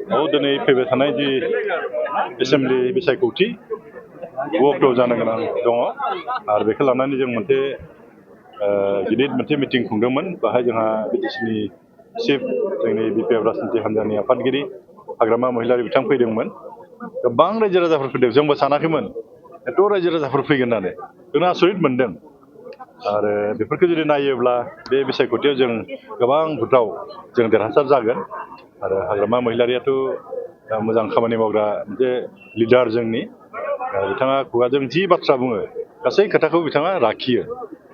दिनै फैबाय थानाय जि एसेम्बलि बिसायख'थि अक्ट'आव जानो गोनां दङ आरो बेखौ लानानै जों मोनसे गिदिर मोनसे मिटिं खुंदोंमोन। बाहाय जोंहा बिटिसिनि चिफ जोंनि बिपिएफ राजनिति हान्जानि आफादगिरि हाग्रामा महिलारि बिथां फैदोंमोन। गोबां रायजो राजाफोर फैदों, जोंबो सानाखैमोन एथ' रायजो राजाफोर फैगोन होननानै। जों आसरित मोनदों आरो बेफोरखौ जुदि नायोब्ला बे बिसायख'थियाव जों गोबां भोटाव जों देरहासार जागोन आरो हाग्रामा महिलारियाथ' मोजां खामानि मावग्रा मोनसे लिडार जोंनि। बिथाङा खुगाजों जि बाथ्रा बुङो गासै खोथाखौ बिथाङा लाखियो।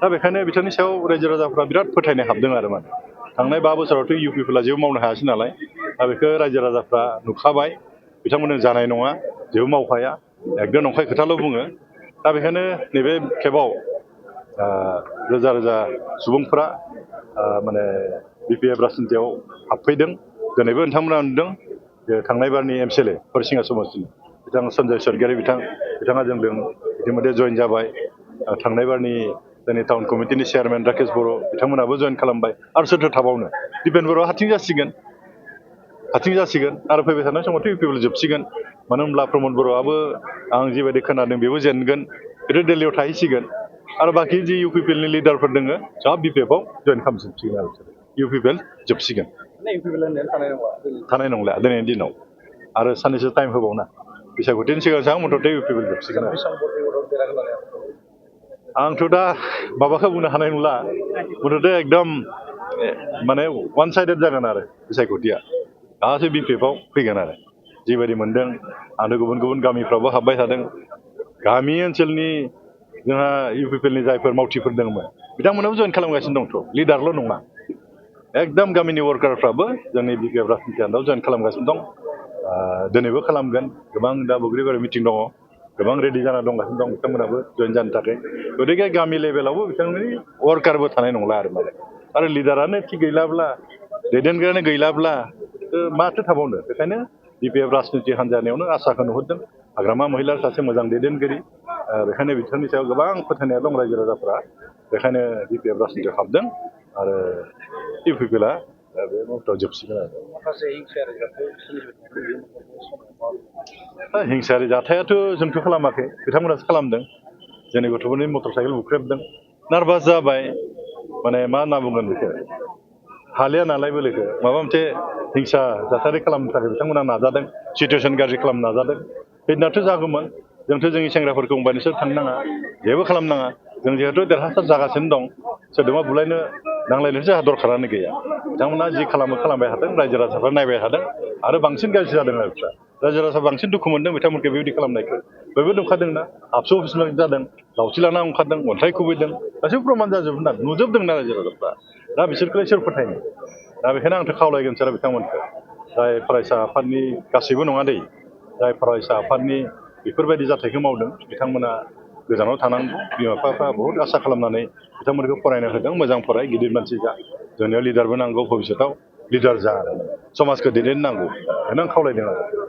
दा बेखायनो बिथांनि सायाव रायजो राजाफ्रा बिराद फोथायनाय हाबदों आरो माने। थांनाय 5 बोसोरावथ' इउपिपिएलआ जेबो मावनो हायासै नालाय, दा बेखौ रायजो राजाफ्रा नुखाबाय बिथांमोनजों जानाय नङा, जेबो मावखाया, एकदम नंखाय खोथाल' बुङो। दा बेखायनो नैबे खेबाव रोजा रोजा सुबुंफ्रा माने बिपिएफ राजनितियाव हाबफैदों। दिनैबो नोंथांमोना नुदों जे थांनाय बारनि एमसिएलए हरिसिङा समस्तिनि बिथां सन्जय सरगियारि बिथाङा जोंजों इतिमধ্যे जइन जाबाय। थांनाय बारनि जोंनि टाउन कमिटिनि चेयारमेन राकेश बर' बिथांमोनाबो जइन खालामबाय आरो सोरथो थाबावनो। दिपेन बर'आ हारसिं जासिगोन आरो फैबाय थानाय समावथ' इउपिपिएल जोबसिगोन। मानो होनब्ला प्रमद बर'आबो आं जिबायदि खोनादों बेबो जेनगोन, बेथ' दिल्लीयाव थाहैसिगोन आरो बाखि जि इउपिपिएलनि लिडारफोर दङ सब बिपिएफआव जइन खालामजोबसिगोन आरो इउपिपिएल जोबसिगोन। थानाय नंला दिनैनि दिनाव आरो साननैसो टाइम होबावना बिसायख'थिनि सिगां मथ'थे इउपिपिएल जोबसिगोन आरो। आंथ' दा माबाखौ बुंनो हानाय नंला, मथ'थे एकदम माने वान साइडेड जागोन आरो बिसायख'थिया गासै बिपिएफआव फैगोन आरो जिबायदि मोनदों। आरो गुबुन गुबुन गामिफ्रावबो हाबबाय थादों। गामि ओनसोलनि जोंहा इउपिपिएलनि जायफोर मावथिफोर दंमोन बिथांमोनाबो जइन खालामगासिनो दंथ', लिडारल' नङा, एकदम गामिनि वार्कारफ्राबो जोंनि बिपिएफ राजनिति हान्जायाव जइन खालामगासिनो दं। दिनैबो खालामगोन। गोबां दा बग्रिबारि मिटिं दङ, गोबां रेडि जाना दंगासिनो दं बिथांमोनाबो जइन जानो थाखाय। गतिके गामि लेभेलावबो बिथांमोननि वार्कारबो थानाय नंला आरो माने। आरो लिडारानो थिग गैलाब्ला, दैदेनग्रायानो गैलाब्ला माथो थाबावनो। बेखायनो बिपिएफ राजनिति हान्जानियावनो आसाखौ नुहुरदों। हाग्रामा महिलारि सासे मोजां दैदेनगिरि, बेखायनो बिथांनि सायाव गोबां फोथायनाय दं रायजो राजाफ्रा। बेखायनो बिपिएफ राजनितियाव हाबदों आरो इउपिपिएलआ बे मुहूर्तआव जोबसिगोन आरो। हिंसायारि जाथायाथ' जोंथ' खालामाखै, बिथांमोनासो खालामदों। जोंनि गथ'फोरनि मटर साइकेल बुख्रेबदों, नार्भास जाबाय, माने मा होनना बुंगोन बेखौ, हालिया नालाय बोलोखौ माबा मोनसे हिंसा जाथायारि खालामनो थाखाय बिथांमोना नाजादों, सिटुवेसन गाज्रि खालामनो नाजादों। बिदिनाथ' जागौमोन। जोंथ' जोंनि सेंग्राफोरखौ बुंबाय नोंसोर थांनो नाङा, जेबो खालामनाङा, जों जिहेथु देरहासार जागासिनो दं, सोरजोंबा बुलायनो नांलायनोसो जोंहा दरखारानो गैया। बिथांमोना जि खालामबाय थादों, रायजो राजाफ्रा नायबाय थादों आरो बांसिन गाज्रि जादों आरो रायजो राजा बांसिन दुखु मोनदों बिथांमोनखौ बेबायदि खालामनायखौ। बयबो नुखादोंना आबसु जादों, लावथि लाना ओंखारदों, अन्थाइ खुबैदों, गासैबो प्रमान जाजोबदों, नुजोबदोंना रायजो राजाफ्रा। दा बिसोरखौलाय सोर फोथायनो। दा बेखायनो आंथ' खावलायगोन सार बिथांमोनखौ, जाय फरायसा आफादनि गासैबो नङा दै, जाय फरायसा आफादनि बेफोरबायदि जाथायखौ मावदों बिथांमोना गोजानाव थानांगौ। बिमा बिफाफ्रा बहुद आसा खालामनानै बिथांमोनखौ फरायनो होदों। मोजां फराय, गिदिर मानसि जा, जोंनियाव लिडारबो नांगौ, भबिष्यताव लिडार जा, समाजखौ दैदेननांगौ होननानै आं खावलायदों आरो।